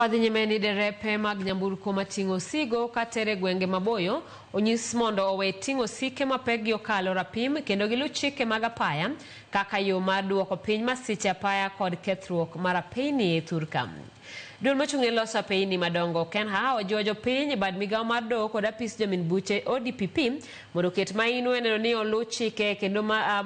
Wadhi nyime ni derepe mag nyamburko mating'o osigo katere gwenge maboyo onyis mondo owe ting'o osike mapekgi okalo rapim kendo giluw chike mag apaya kaka yo mar duoko piny masiche apaya kod kethruok mar apeyni e thurka. Duol mochung' ne loso apeyni madongo KENHA ojiwo jopiny, bad migawo mar doho kod apis jomin buche ODPP mondo oket maino e neno ni oluw chike kendo ma,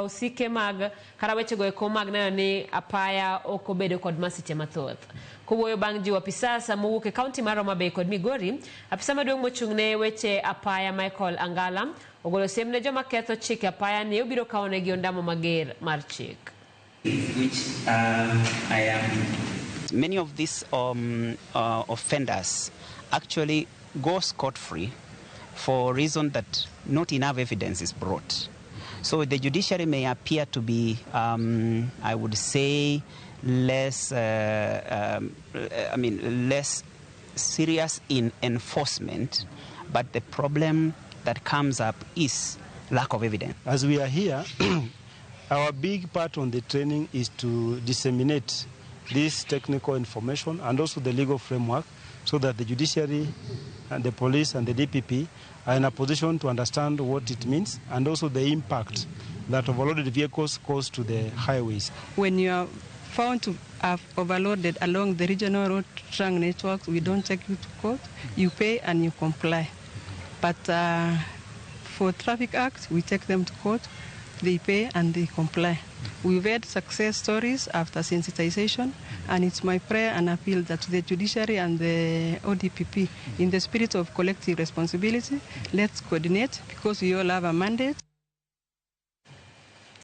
osike mag kata wechego eko mag neno ni apaya ok obedo kod masiche mathoth. Kowuoyo bang' jiwo apisas mowuok e kaunti mar Homa Bay kod Migori, apisa maduong' mochung' ne weche apaya Michael Angala ogolo siem ne joma ketho chike apaya ni obiro kawonegi ondamo mager mar chik. Which I am. Many of these offenders actually go scot-free for reason that not enough evidence is brought. So the judiciary may appear to be, I would say, less, I mean, less serious in enforcement, but the problem that comes up is lack of evidence. As we are here, our big part on the training is to disseminate this technical information and also the legal framework so that the judiciary and the police and the DPP are in a position to understand what it means and also the impact that overloaded vehicles cause to the highways. When you are found to have overloaded along the regional road trunk networks, we don't take you to court. You pay and you comply. But for Traffic Act, we take them to court. They pay and they comply. We've had success stories after sensitization, and it's my prayer and appeal that the judiciary and the ODPP, in the spirit of collective responsibility, let's coordinate because we all have a mandate.